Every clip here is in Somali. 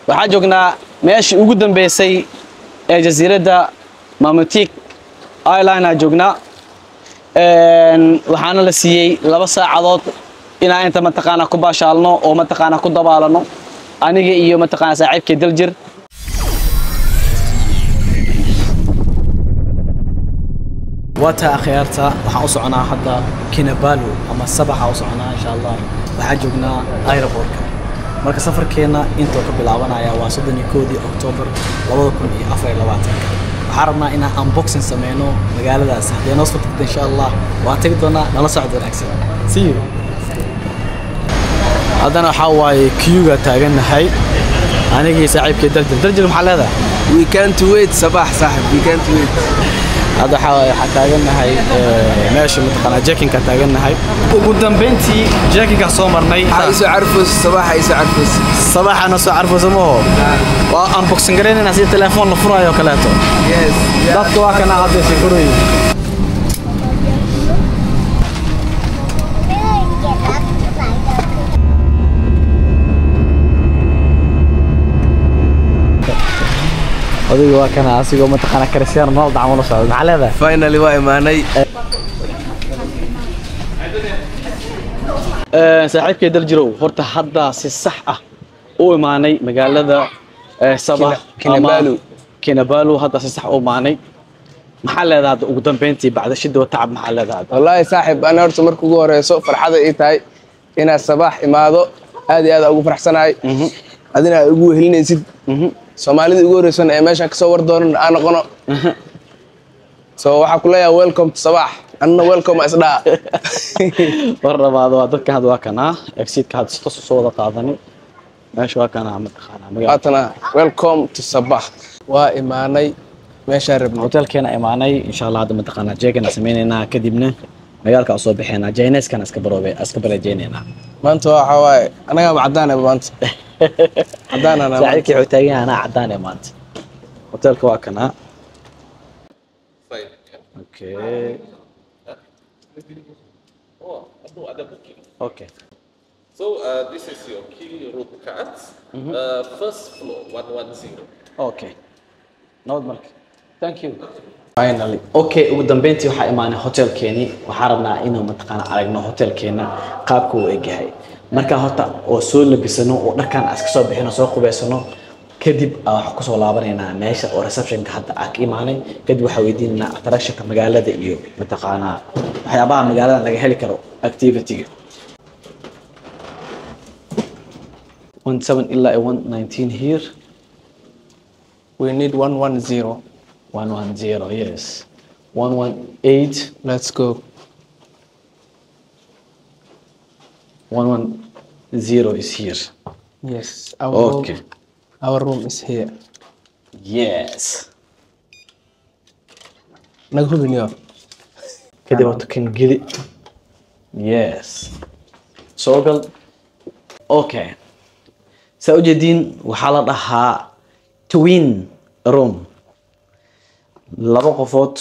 Waxaa joognaa meeshii ugu dambeysay ee jasiiradda Mamutik Island aa joognaa. Waxaana la siiyey 2 saacadood inaan inta mataqaanaa ku baashaalno oo mataqaanaa ku dabaalano, aniga iyo mataqaanaa saaxiibkay Daljir. Waata akhyaarta, waxaan u soconaa hadda Kinabalu ama Sabaxa u soconaa insha Allah. Waxaa joognaa airportka. Marka safarkeena intuu ka bilaabanaya waa 31 Oktoobar 2024. Waxaan rabnaa inaan unboxing sameyno magaaladaas. Haddii noo soo tagto insha Allah waan tagi doonaa, nala socod wanaagsan. See you. Haddana waxaa waaye queue-ga taagannahay anigii saaxiibkay Daljir. Daljir, maxaa leedahay? We can't wait, Sabah saaxib, we can't wait. Hadda waxaa waaye waxaa taagannahay meesha mataqaanaa check-in-ka taagannahay. Ugu dambeyntii check-in-ka soo marnay. Waxaa isoo carfos, Sabah isoo carfos. Sabaxa soo carfaysa maho. Waa unboxing garaynayna sida telefoon la furayo oo kaleeto. Yes. Dadka waa kana hadda sheekooyin. Adiga waa kana asigoo mataqaanaa Cristiano Ronaldo camal la socdo. Maxaa leedahay? Finally waa imaanay. Saaxiibkay Daljirow, horta hadda si sax ah u imaanay magaalada Sabah. Kinabalu. Kinabalu hadda si sax u imaanay. Maxaa leedahay hadda ugu dambeyntii bacda shida wa tacab, maxaa leedahay hadda? Wallahi saaxib, ana horta marka ugu horeyso farxada ii tahay inaad Sabah imaado, aad iyo aad ugu faraxsanahay. Adina aad ugu wehelinaysid. Soomaalida ugu horeysana ee meeshan kasoo war doonan aan noqono. So waxaa ku leeyahay welcome to Sabah. Anna welcome isdhaa. War dhawaado waa dadka hadda waa kanaa exit-ka hadda si toos u soo wada qaadani. Meesha waa kanaa mataqaanaa magaalada. Waatana welcome to Sabah. Waa imaanay meeshaan rabnay. Hotelkeena imaanay insha Allah. Hadda mataqaanaa check-in sameynaynaa, kadibna magaalka soo bixinaa, Chinese-kana iska baroobe iska bareejeynayna. Maanta waxa waaye anagaa cadaan ah maanta. Cadaan anaa. Saaxiibkii wuxuu taagan yahay anaa cadaan eh maanta. Hotelka waa kanaa. Okay. Oh, no other booking. Okay. So this is your key room cards. First floor, 110. Okay. Nabad marka. Thank you. Finally. Okay, ugu dambeyntii waxaa imaanay hotelkeeni. Waxaan rabnaa inuu mataqaana aragno hotelkeena qaabka uu egyahay. Marka horta oo soo labisano oo dharkan aan iska soo bixino, soo qubaysano, kadib aan waxaan kusoo laabanaynaa meesha oo receptionka hadda aan ka imaanay. Kadib waxaa weydiinaynaa attractionka magaalada iyo mataqaanaa waxyaabaha magaalada laga heli karo, activity-ga. 17 ilaa 119 here. We need 110. 110, yes, 118. Let's go. 110 is here. Yes. Our Okay. room, our room is here. Yes. Naga hubiniyo. Kadib horta kan geli. Yes, soo gal. Okay, saa ujeediin waxaa la dhahaa twin room, laba qofood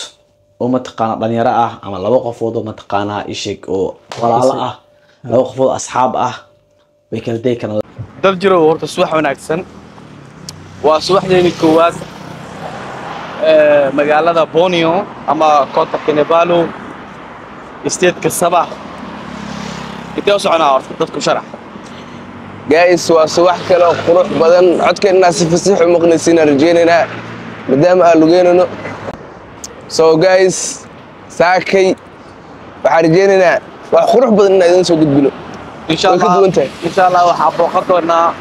oo mataqaana dhalinyaro ah ama laba qofood oo mataqaanaa isheg oo walaalo ah, laba qofood asxaab ah way kala degi karaan. Daljirow, horta subax wanaagsan. Waa subaxdeeni koowaad ee magaalada Borneo ama Kota Kinabalu, state-ka Sabah. Intee u soconaa horta? Dadku sharax. Guys, waa subax kale oo qurux badan. Codkeennaa si fasiix u maqlaysiin aan rajaynaynaa maadaama aan lugeynayno. So guys, saakay waxaan rajaynaynaa wax qurux badan inaan idin soo gudbino. Insha Way ka Allah. duwan tahay. Insha Allah waxaa booqan doonaa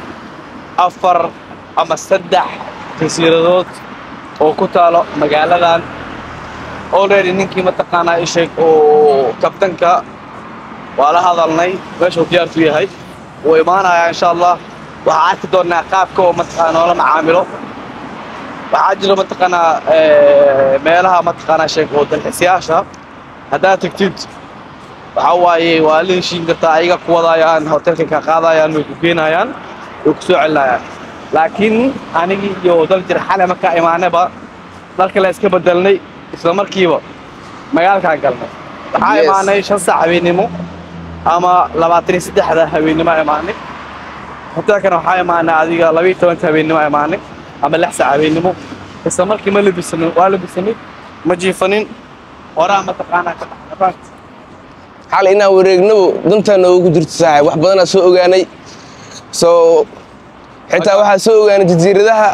4 ama 3 jasiiradood oo ku taalo magaaladan. Already ninkii mataqaanaa isheeg oo kabtanka waa la hadalnay, meeshuu diyaarku yahay wuu imaanayaa insha Allah. Waxaa arki doonaa qaabka oo mataqaanaa noola macaamilo. Waxaa jira mataqaanaa meelaha mataqaanaa sheeg oo dalxiisayaasha haddaad tagtid waxaa waaye waa la heshiin kartaa, ayaga ku wadaayaan hotelka, ka qaadayaan, way ku geenayaan, way ku soo celinayaan. Laakiin anigii iyo Daljir xalay markaa imaanayba dharka la iska bedelnay, isla markiiba magaalkaan galnay. Waxaa imaanay 5 saac habeennimo ama 23da habeennimo imaanay. Hoteelkana waxaa imaanay adiga 12 habeenimo imaanay ama 6 saac habeenimo. Isla markii ma labisanin, waa labisanay, ma jiifanin, horaa mataqaanaa ka baxnay. Xal inaan wareegnabo dantaa noogu jirto saaxiib, wax badanaa soo ogaanay. So xitaa waxaa soo ogaanay jasiiradaha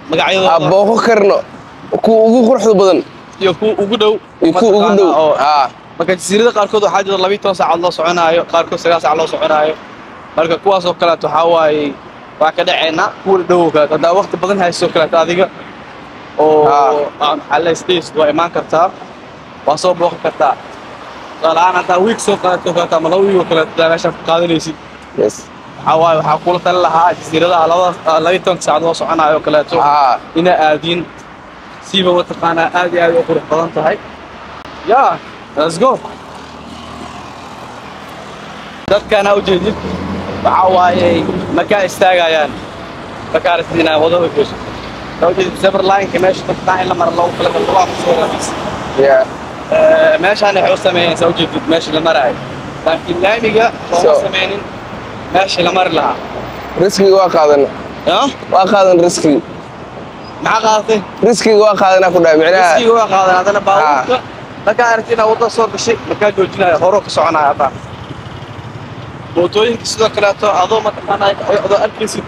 magacyadooda aan booqo karno, kuwa ugu quruxda badan iyo kuwa ugu dhow iyo kuwa ugu dhow. Marka jasiirada qaarkood waxaa jira 12 saacadood loo soconaayo, qaarkood 9 saac loo soconaayo. Marka kuwaas oo kaleeto waxaa waaye waa ka dhaceynaa kuwa dhow oo kaleeto. Haddaa waqti badan haysto kaleeto adiga oo maxaa la stays waa imaan kartaa, waa soo booqan kartaa. Tusaale ahaan haddaa week soo qaadato kaleeto ama 2 week oo kaleeto haddaa meeshaan ku qaadanaysid, waxaa waaye waxaa kula talin lahaa jasiiradaha 12 saacadood loo soconaayo oo kaleeto inaa aadiin. Siiba mataqaanaa aad iyo aad u qurux badan tahay. Yeah, let's go. Dadkaana ujeedid waxaa waaye markaa istaagayaan, markaa aragtid inaa wadada gasho. Saa ujeedid zebra line-ka meesha dadkaa in la maro loogu talagalay waa kusoo raadis. Meeshaan waxay u sameeyeen, saa ujeedid, meesha la maraayo, laakiin laamiga looma sameynin meesha la mari lahaa. Riskiga waa qaadan. Ya? Waa qaadan riskiga. Maxaa qaadatay? Riskiga waa qaadanaa ku dhahay micnaha. Riskiga waa qaadan, haddana baabuurka markaa aragtid inaa wadada soo gashay markaa joojinaya, horoo ka soconaya. Hataa mootooyinka sidoo kaleeto adoo mataqaanaa adoo arkaysid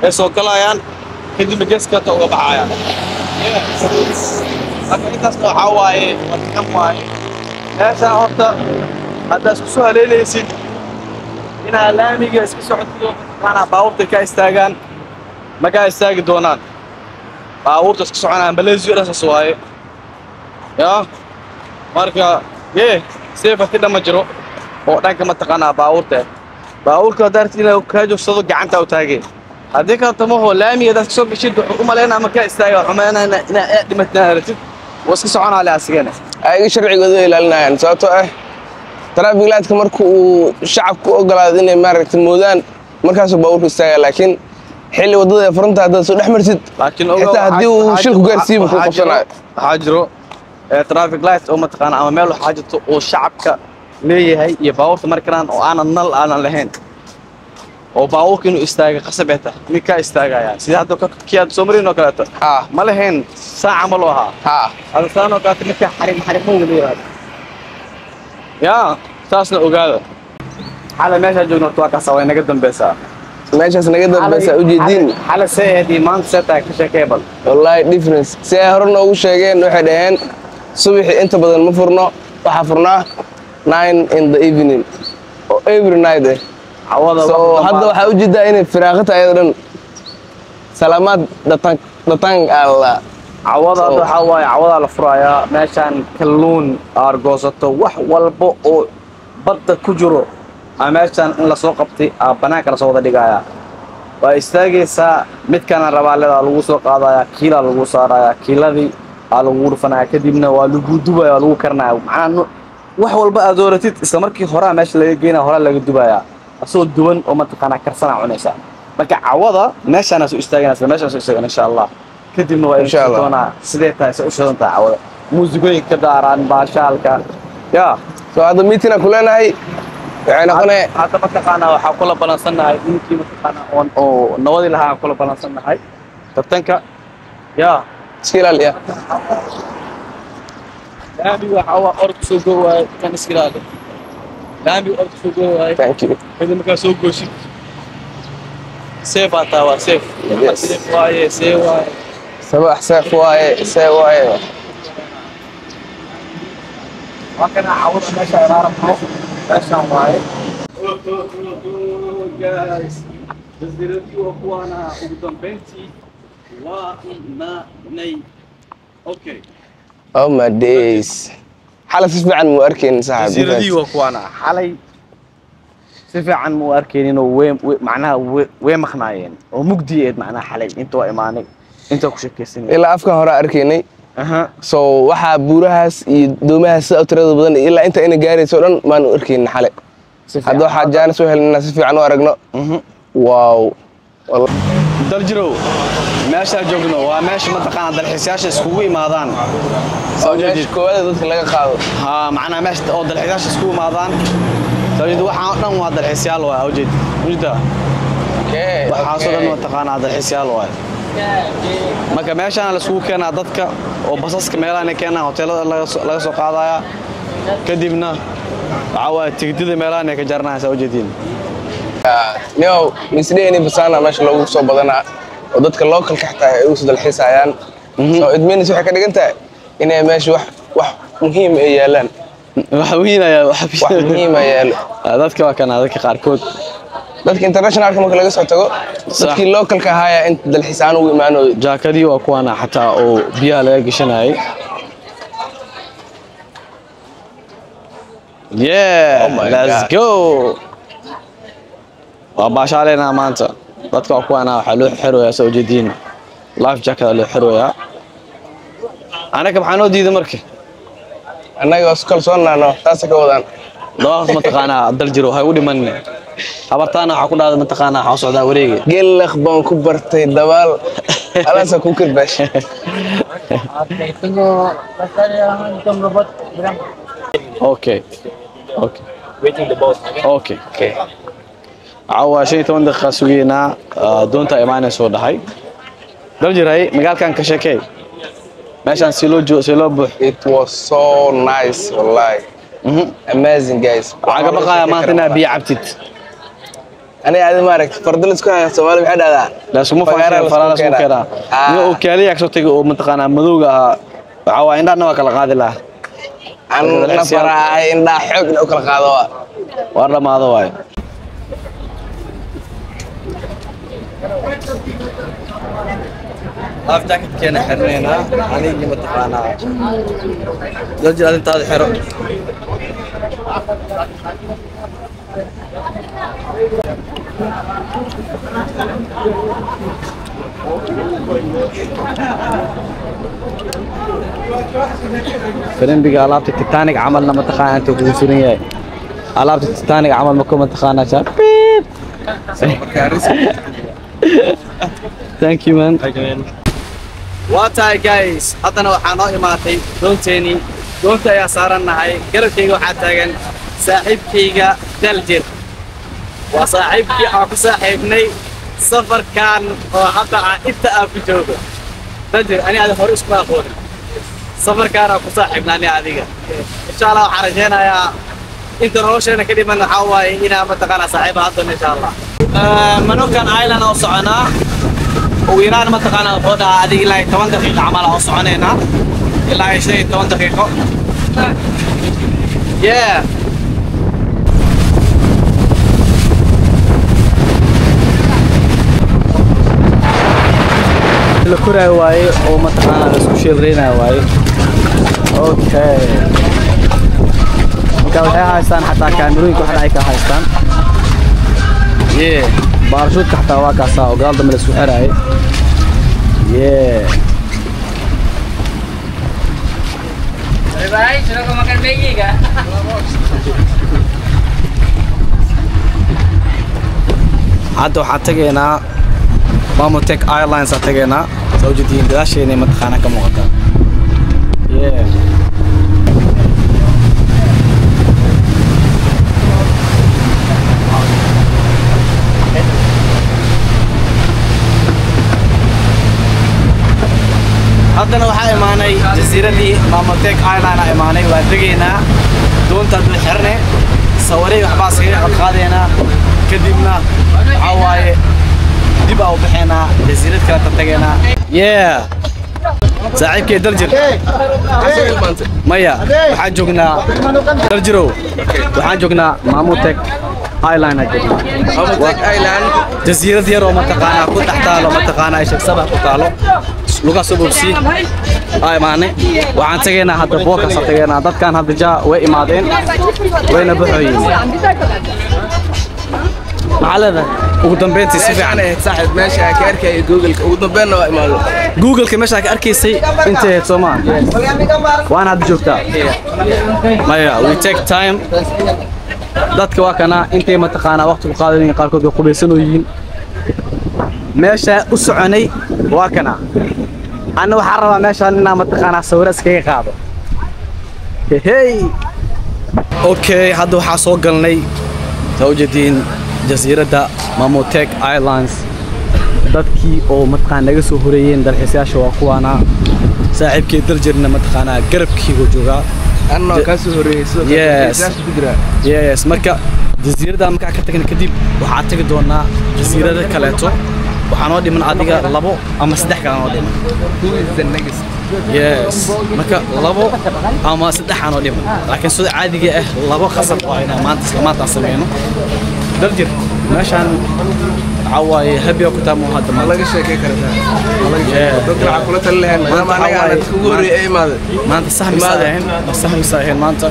ay soo galayaan, kadibna gees kaleeto uga baxayaan. Marka intaasna waxaa waaye warkan waaye meeshaan horta haddaa isku soo haleelaysid inaa laamiga iska socotid oo mataqaanaa baabuurta ka istaagaan, makaa istaagi doonaan baabuurta iska soconayaan. Malaysia dhan saas waaye. Ya marka yee safety dhan ma jiro oo dhanka mataqaanaa baabuurta. Baabuurka haddaa rabtid inaa kaa joogsado gacanta u taagay, haddii kaleeto maho laamiga haddaad kasoo gashid wuxuu u malaynaa markaa istaaga, wuxuu malaynaa inaa aad dhimatid inaad aragtid, wuu iska soconaa le asigana. Ayaga sharcigooda way ilaalinayaan, sababtoo ah traffic lightka marka uu shacabku u ogolaado inay maaragtay moodaan markaasuu baabuurku istaagaa, laakiin xilli waddada ee furanta haddaad soo dhex martid, laakiin xitaa haddii uu shilku gaarsiiyo ku qabsanayo. Waxaa jiro traffic light oo mataqaana ama meel waxaa jirto oo shacabka leeyahay iyo baabuurta mari karaan oo aanan nal aanan lahayn oo baabuurka inuu istaaga qasab ay tahay, mid kaa istaagayaan sida hadda kii aad soo marin oo kaleeto ma lahayn saaca ma loo ahaa. Hadda saan oo kaleeto midka xarim xarimowga la yiraahdo yaa saasna ogaada. Xalay meeshaa joogno horta waa kaasa, way naga dambeysaa. Meeshaas naga dambeysa ujeediin. Xalay see ahayd iyo maanta see tahay ka sheekee bal. Wallaahi difference si ay hore noogu sheegeen, waxay dhaheen subaxii inta badan ma furno, waxaa furnaa 9 in the evening oo every night eh. Cawada so hadda waxaa ujeedaa inay firaaqo tahay ayada dhan. Salaamaad datang datang alla. Cawada hadda waxaa waaye cawadaa la furayaa meeshaan kalluun aargoosato, wax walba oo badda ku jiro aa meeshaan in lasoo qabtay aa banaanka lasoo wada dhigayaa. Waa istaagaysaa, midkana rabaa leedaa lagu soo qaadayaa, kiilaa lagu saarayaa, kiiladii aa lagu dhufanaya, kadibna waa lagu dubaya, waa lagu karinaya. Macnaha wax walba aad dooratid isla markii horaa meesha laga geynaya, horaa laga dubayaa asagoo duwan oo mataqaanaa karsanaa cunaysaa. Marka cawada meeshaana soo istaaganaysa, meeshaan soo istaagana insha Allah, kadibna waa Insha Allah. doonaa sidee tahay, se u shidan tahay cawada, muusigooyinka ka daaraan baashaalka ya. So hadda meeting ku leenahay waxay noqonaya Hadda mataqaanaa waxaa kula balansannahay ninkii mataqaanaa oon oo nawadii lahaa aan kula balansannahay tartanka ya. Iska ilaaliya. Laamiga waxaa waa orod kusoo goo waaye kan, iska ilaali laamiga orod kusoo goo waaye. Thank you. Kadib markaa soo goosid safe aa tahay, waa safe. Yes. Safe waaye, safe waaye. Sabax safe waaye, see waaye. Waa kana cawada meesha inaa rabno, meeshaan waaye. Guys, jasiiradii waa kuwaana, ugu dambeyntii waa imaanay. Okay. Oh my days, xalay si fiican muu arkayn saaxiib. Jasiiradii waa kuwaana. Xalay si fiican mu arkaynin oo way macnaha way maqnaayeen oo mugdi eed macnaha. Xalay inta waa imaanay, inta ku sheekaysanay ilaa afka hore arkaynay. So waxaa buurahaas iyo doomahaas sida u tirada badan ilaa inta ina gaarayso dhan maanu arkaynin xalay. Si fiican. Hadda waxaa jaanis u helin inaan si fiican u aragno. Wow. Daljirow, meeshaa joogno waa meesha mataqaana dalxiisayaasha iskugu imaadaan. Soo Waa meesha jeedid koowaad ee dadka laga qaado. Ha, macnaha meesha oo dalxiisayaasha iskugu imaadaan. Soo jeedid, waxaan oo dhan waa dalxiisayaal waa ujeed ujeeda. Waxaasoo dhan mataqaanaa dalxiisyaal waaye. Marka meeshaan la isugu keenaa dadka oo basaska meelahan ay keenaan, hoteelada laga soo qaadaya, kadibna waxaa waaye tigidada meelahan ay ka jaranayaan, saa ujeediin. Nio misdhehni basaana meesha loogu soo badanaa oo dadka localka xataa ay ugu soo dalxiisayaan. So it means waxay ka dhigan tahay inay meesha wax muhiim ay yaalaan. Wax weyn ayaa wax muhiim ah yaalo. Dadka waa kana, dadka qaarkood. Dadka internationalka marka laga soo tago, dadkii localka ahaaya inta dalxiisaan ugu imaanayo. Jaakadii waa kuwaana xataa oo biyaha laga gashanayay. Yeah. Oh my Let's God. go. Waa baashaaleynaa maanta. Dadka waa kuwaana, waxaa loo xiroyaa, soo ujeediin, life jacket loo xiroyaa. Anaga maxaa noo diiday marka? Annaga waa isku kalsoonaano, taasa ka wadaan. Dabaaqas mataqaanaa Daljiro waxay u dhiman habartaana waxaa ku dhahda mataqaanaa waxaa u socdaa wareegi. Gelaq baan ku bartay dabaal alaasa ku kirbaash. Tunggu pasal yang jam robot bilang. Okay. Waiting the boat. Okay. Okay. Waxaa 15 daqiiqa sugeynaa, doonta imaanaysa soo dhahay. Daljiray, magaalkan ka sheekey, meeshaan si loo joogo, si loo buux. It was so nice, wallahi. Amazing, guys. Waxaa ka baqayaa maanta inaad biyo cabtid. Aniga adi maaragta fardo la isku haya, Soomaali maxay dhahdaa? Laskuma Fagaara faashin faraa lasku keenaa. keenaa. Nin oo kaaliya kasoo tegay oo mataqaanaa madowga ahaa, waxaa waa indhahna waa kala qaadi lahaa. An nafarahay indhaha xoog in u kala qaado waa. Waa dhamaado waaye. Life jacketkeena xirnaynaa anigii mataqaanaa Daljir, adintaada xiro. Filimbiga alaabta Titanic camalna mataqaanaa intuu kugu suran yahay, alaabta Titanic camal mako mataqaanaa shaa. Beep. Thank you, man. Waa tahay, guys, haddana waxaa noo imaatay doonteenii. Doonta ayaa saaran nahay. Garabkayga waxaa taagan saaxiibkayga Daljir. Waa saaxiibkii aan ku saaxiibnay safarkan oo hadda aan inta aan ku joogo. Daljir, ani ada hore iskuma aqoonin, safarkaan aan ku saaxiibna ani adiga. Insha Allah waxaan rajaynayaa inta nolosheena ka dhiman waxaa waaye inaa mataqaanaa saaxiib ahaan doono insha Allah. Manukan Island oo soconaa ugu yaraan mataqaanaa wuxuu dhahaa adiga ilaa iyo 10 daqiiqo camal oo soconaynaa, ilaa iyo 15 daqiiqo. Yeah. La koraayo waaye oo mataqaanaa la isku sheelreynayo waaye. Okay, marka waxay haystaan xataa kaamirooyinka waxna ay ka haystaan. Yeah, baarashuudka xataa waa kaasaa oo gadaal dambe la isku xiraayay. Yeah. Bye bye, sudah kau makan Maggi kah? Hadda waxaan tegaynaa Mamutec Airlines aan tegaynaa, soo jeediin gadaasheena mataqaanaa ka muuqata. Yeah. Haddana waxaa imaanay jasiiradii Mamutec Island aa imaanay. Waa tegaynaa doonta dul xirne, sawaray waxbaa iskaga qadqaadaynaa, kadibna waxaa waaye dib aa u baxaynaa, jasiirad kale ta tegaynaa. Yeah, saaxiibkay Daljir. Maya, waxaan joognaa Daljirow, waxaan joognaa Mamutec Island aa joognaa. Mamutec Island. Jasiirad yar oo mataqaanaa ku dhex taalo mataqaanaa isheg Sabax ku taalo lugaa soo bobsi aa imaanay. Waxaan tegaynaa hadda bookaas aan tegaynaa. Dadkan hadda jaa way imaadeen, wayna baxooyiin. Maxaa leedahay ugu dambeyntii? Si fiican. Meeshaan ahayd saaxiib, meesha aan ka arkayay Google-ka, ugu dambeynna waa imaado. Google-ka meesha ka arkaysay intay ahayd soomaa, waana hadda joogtaa. Maya, we take time. Dadka waa kana intay mataqaanaa waqti ku qaadanayin, qaarkood way qubaysanooyihiin. Meesha u soconay waa kana. Anna waxaan rabaa meeshaan inaan mataqaanaa sawiro iskaga qaado. Hey, okay, hadda waxaa soo galnay, saa ujeediin. Jasiiradda Mamutik Islands. Dadkii oo mataqaan naga soo horeeyeen dalxiisayaasha waa kuwaana. Saaxiibkii Daljirna mataqaanaa garabkiigu joogaa. Anoo kaa soo horreeyay sidoo kale. Yes. Dalxiisayaasha ku jira. Yes, marka jasiiradda markaa ka tagna kadib waxaa tagi doonaa jasiirada kaleeto. Waxaa noo dhiman adiga labo ama saddex kale noo dhiman. Who is the next? Yes, marka labo ama saddex aa noo dhiman, laakiin sida caadiga ah labo khasab waa inaan maanta isla maanta aan sameyno. Daljir, meeshaan waxaa waaye habiya ku taamo hadda Ma maanta. Laga sheekay kartaa, ma laga sheekay. Yeah. Dadka waxaa kula tali lahayn maadaama Maanta anaga aan waxaa dadka ugu horreeyay ee imaaday. Maanta sax misa Imaada. ahayn, sax misa ahayn maanta,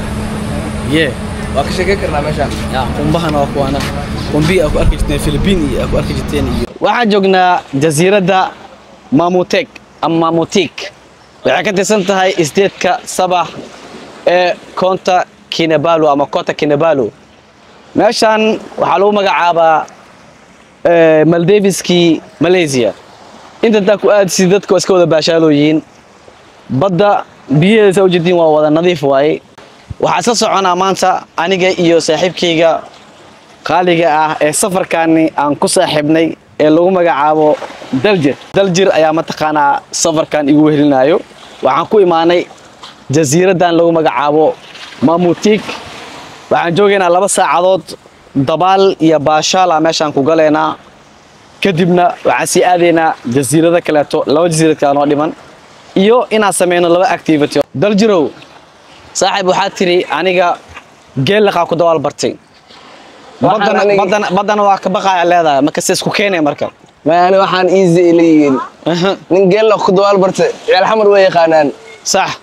yeah. Waa ka sheekay karnaa meeshaan. Ya, qumbahana waa kuwaana, qumbihi aa ku arki jirteen Philippine iyo aa ku arki jirteen. Iyo waxaan joognaa jasiiradda Mamutik ama Mamutik. Waxay ka tirsan tahay state-ka Sabah ee Kota Kinabalu ama Kota Kinabalu. Meeshaan waxaa lagu magacaabaa Maldiveski Malaysia. Inta intaa ku aadsid dadka waa iska wada baashaalooyihiin. Badda biyaheeda saa ujeediin waa wada nadiif waaye. Waxaa isla soconaa maanta aniga iyo saaxiibkayga qaaliga ah ee safarkaani aan ku saaxiibnay ee lagu magacaabo Daljir. Daljir ayaa mataqaanaa safarkan igu wehelinayo. Waxaan ku imaanay jasiiraddan lagu magacaabo Mamutik. Waxaan joogaynaa 2 saacadood, dabaal iyo baashaala meeshaan ku galaynaa. Kadibna waxaan sii aadaynaa jasiirado kaleeto, laba jasiirad kale noo dhiman, iyo inaan sameyno laba activity. Daljirow saaxiib, waxaad tiri aniga geellaqaa ku dabaal bartay. Waxaan Baddana baddana waa ka baqaya leedahay. Marka se isku keenay marka? Ma ani waxaan easy ila yihiin. Nin geella ku dabaal bartay, ciyaal Xamar way yaqaanaan.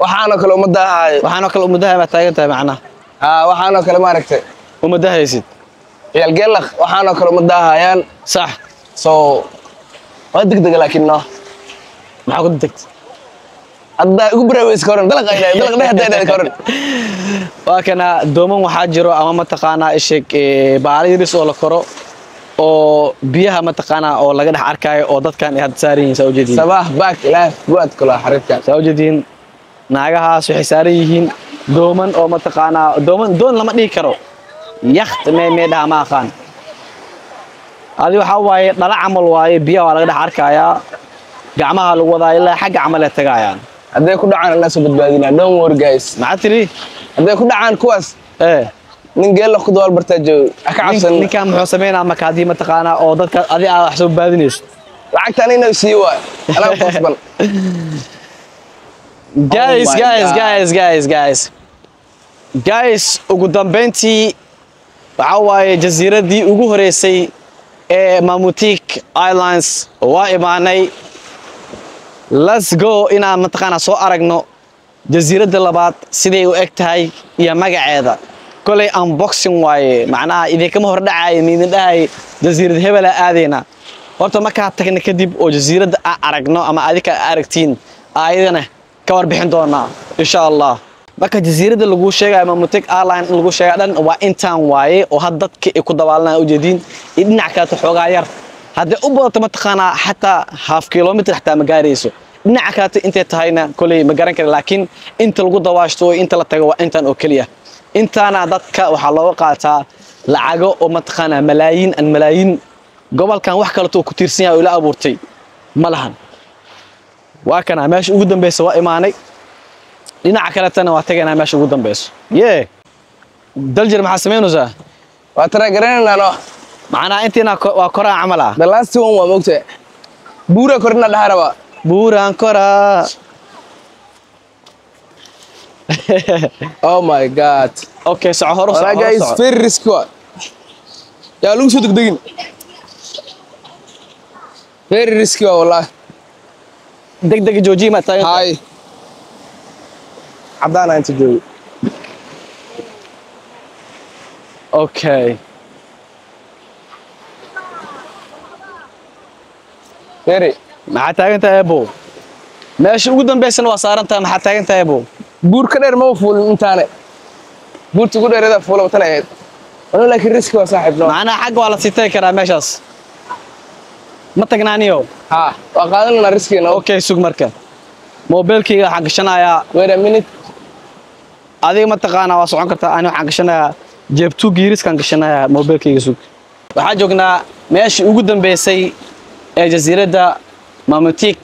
Waxaanoo kale uma daahaayo. Waxaanoo kale umadaha baa taagan tahay macnaha. Haa, waxaanoo kale maaragtay. Umadahaysid. Ciyaal geellaq waxaanoo kale uma daahayaan. So waa degdega laakiin no. Maxaa ku degtay? Haddaa igu baraaweys ka horan dalaq ay dhahay, dalaq dheh haddaa dhahay ka horan. Waa kana dooman waxaa jiro ama mataqaanaa isheeg baala yaris oo la koro oo biyaha mataqaanaa oo laga dhex arkaayo oo dadkan ay hadda saaran yihiin, saa ujeediin. Sabah back ilaah guad kula xariifkan. Saa ujeediin, naagahaas waxay saaran yihiin dooman oo mataqaanaa dooman, doon lama dhihi karo, yacht mee dhaha ma aqaan. Adi waxaa waaye dhala camal waaye, biyaha waa laga dhex arkayaa, gacmaha lagu wadaa ilaa xagga camal ay tagayaan. Hadday ku dhacaan anaa soo badbaadinaa, don't worry guys. Maxaa tiri? Hadday ku dhacaan kuwaas, nin geella ku dabaal bartaa joogo, ha ka cabsan. Ninkan muxuu sameynaa marka haddii mataqaanaa oo dadka adi aa wax soo badbaadinayso? Lacagta anina sii waay, anaa ku qasban. Guys, Oh my guys, God. guys, guys, guys, guys, ugu dambeyntii waxaa waaye jasiiraddii ugu horeysay ee Mamutik Islands waa imaanay. Let's go inaan mataqaanaa soo aragno jasiiradda labaad siday u eg tahay iyo magaceeda. Kolay unboxing waaye, macnaha idinkama hordhacayo, miidin dhahay jasiirad hebela aadayna. Horta markaa tagna kadib oo jasiiradda aan aragno ama adika aragtiin ayadana ka warbixin doonaa insha Allah. Marka jasiiradda lagu sheegayo Mamutik Island lagu sheegay dhan waa intaan waaye oo had dadka ay ku dabaalanayaan ujeediin, iyo dhinac kaleeto xoogaa yar haddii u badato mataqaanaa xataa half kilometer xataa ma gaarayso. Dhinaca kaleeto intay tahayna koley ma garan kara, laakiin inta lagu dawaashto oo inta la tago waa intaan oo keliya. Intaana dadka waxaa looga qaataa lacago oo mataqaanaa malaayiin an malaayiin. Gobolkan wax kaleto oo ku tiirsan yahay oo ila abuurtay ma lahan. Waa kana meesha ugu dambeysa waa imaanay. Dhinaca kaletana waa tagaynaa meesha ugu dambeyso. Yee, Daljir, maxaa samaynaysaa? Waa tara garanaynaa no. Macnaha intiina waa koraa camal ah. The last one waa mogtahay, buura korina dhaha rabaa. Buuraan koraa. Oh my God. Okay, soco, hor u soco. Walaa Hor u guys, soco. Very risky waa, yaa lagu soo degdegin, very risky waa wallahi. Degdega joojiye ma taagan tahay? Hay, caddaana inta joogo. Okay. Very. Maxaa taagan tahay, ebo? Meesha ugu dambeysana waa saaran tahay. Maxaa taagan tahay, ebo? Buur ka dheer maba fuulin intaane, buurta ugu dheereeda fuula tan ahayd wala, laakiin riski waa saaxiib no. Macnaha xagga waa la sii tagi karaa, meeshaas ma tagnaaniyo. Ha, waa qaadananaa riskiga no. Okay, sug. Marka mobilkayga waxaan gashanayaa. Wait a minute. Adiga ma taqaanaa, waa socon kartaa. Ani waxaan gashanayaa jeebtu giiriskaan gashanayaa mobilkayga, sug. Waxaa joognaa meeshii ugu dambeysay ee jasiiradda Mamutik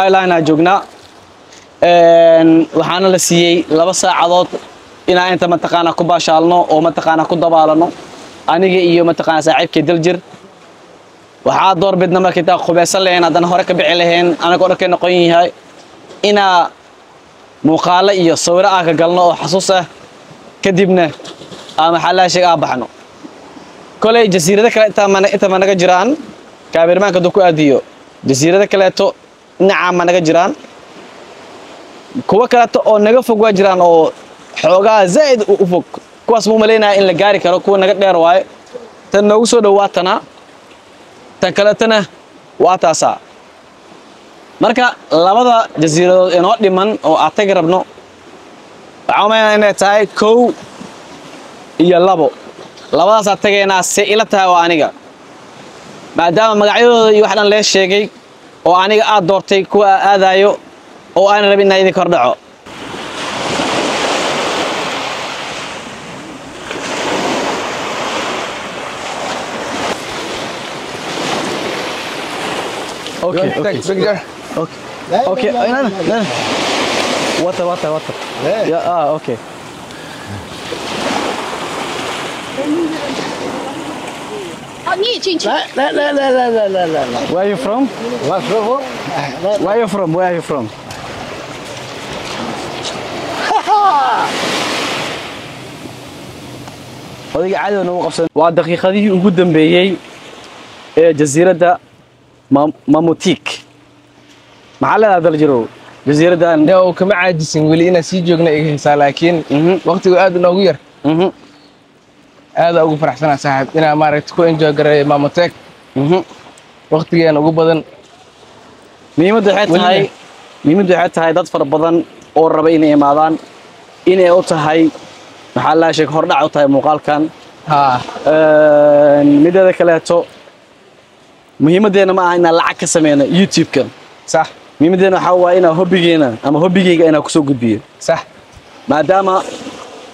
Island aa joognaa. Waxaana la siiyey 2 saacadood inaan inta mataqaanaa ku baashaalno oo mataqaanaa ku dabaalano, aniga iyo mataqaanaa saaxiibkay Daljir. Waxaa door bidna markii taa qubeysan lahayn, haddana hore ka bixi lahayn anagoo dharkay noqon yahay, inaa muuqaalo iyo sawiro aan ka galno oo xasuus ah, kadibna aan maxaa laha sheeg aan baxno. Koley jasiirado kale inta ma naga jiraan, kaamirmaanka hadduu ku aadiyo jasiirado kaleeto dhinacaa ma naga jiraan, kuwo kaleeto oo naga fog waa jiraan oo xoogaa zaa'id u fog. Kuwaas ma umaleynaya in la gaari karo, kuwa naga dheer waaye. Tan noogu soo dhowaatana, tan kaleetana waa taasaa. Marka labada jasiiradood inoo dhiman oo aan tagi rabno waxaan umaleynaya inay tahay 1 iyo 2. Labadaasaa tagaynaa se ila tahay oo aniga, maadaama magacyadooda iyo wax dhan lee sheegay oo aniga aad doortay kuwa aa aadayo oo aanan rabin inaan idin kor dhaco. Okay, You want to okay. take picture? Okay. Okay. No, no, no. Water, water, water. Yeah, okay. 好，你也进去。来来来来来来来来来， Where are you from? 我师傅，来， Where are you from? Where are you from? Odayga caadi nagu qabsan. Waa daqiiqadihii ugu dambeeyey ee jasiiradda Mamutik. Maxaa leedahay Daljirow? Jasiiraddan Dee kama caajisin weli inaan sii joogna iga haysaa, laakiin waqtigu aad inoogu yar. Aad ugu faraxsanaa saaxiib inaan maaragta ku enjoy gareeyo Mamutek waqtigeena ugu badan. Muhiimaddu waxay tahay, muhiimaddu waxay tahay dad fara badan oo raba inay imaadaan inay u tahay maxaa la sheeg hordhac u tahay muuqaalkan. Haa. Mideeda kaleeto muhiimaddeena ma aha inaan lacag ka sameyno YouTube-ka. Sax. Muhiimaddeena waxaa waaye inaan hobbigeena ama hobbigeyga inaan kusoo gudbiyo. Sax. Maadaama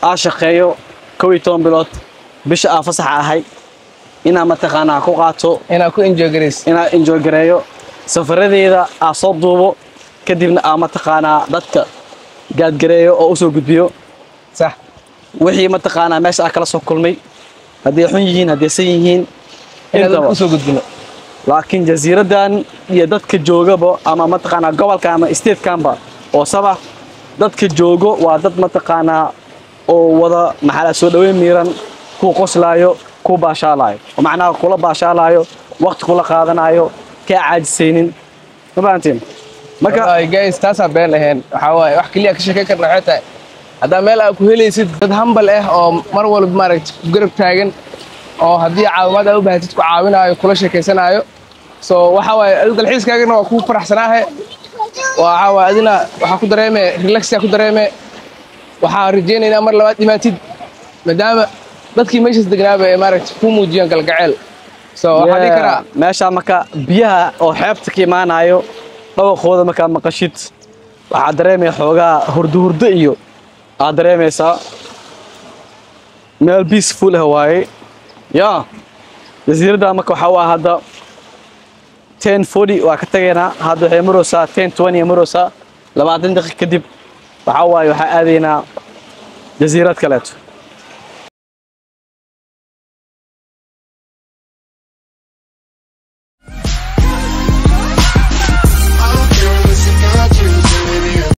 aan shaqeeyo 11 bilood bisha aan fasaxa ahay, inaan mataqaanaa ku qaato, inaan ku enjoy gareyso, inaan enjoy gareeyo safaradeyda, aan soo duubo, kadibna aan mataqaanaa dadka gaadgareeyo oo usoo gudbiyo. Sax. Wixii mataqaanaa meesha aan kala soo kulmay, hadday xun yihiin, hadday san yihiin, inaan dadka intaba usoo gudbino. Laakiin jasiiraddan iyo dadka joogaba ama mataqaanaa gobolka ama statekanba oo Sabah dadka joogo waa dad mataqaanaa oo wada maxaa la soo dhaweyn miiran, ku qoslaayo, ku baashaalaayo, oo macnaha kula baashaalaayo, waqti kula qaadanayo, kaa caajisaynin. Ma fahantiin? Marka Wallahi guys, taasaa been ahayn. Waxaa waaye wax keliya ka sheekay karna waxay tahay haddaa meel aad ku helaysid dad humble ah oo mar walba maaragta ku garab taagan, oo haddii caawimaad aad u baahatid ku caawinaayo, kula sheekaysanaayo. So waxa waaye adigu dalxiiskaagana waa kuu faraxsanaahe, waxa waaye adina waxaa ku dareeme relax ku dareeme. Waxaa rajaynaynaa mar labaad dhimaatid, maadaama dadkii meeshaas degnaaba ay maaragta ku muujiyaan galgaceel. So waxaa dhihi karaa meesha marka biyaha oo xeebta ka imaanayo dhawaqooda markaa maqashid, waxaa dareemaya xoogaa hurdo hurdo iyo aad dareemaysaa meel peaceful ah waaye. Ya jasiiradda marka waxaa waa hadda 10:40 waa ka tagaynaa. Hadda waxay maraysaa 10:20 maraysaa. 20 daqiiqo kadib waxaa waaye waxaa aadaynaa jasiirad kaleeto.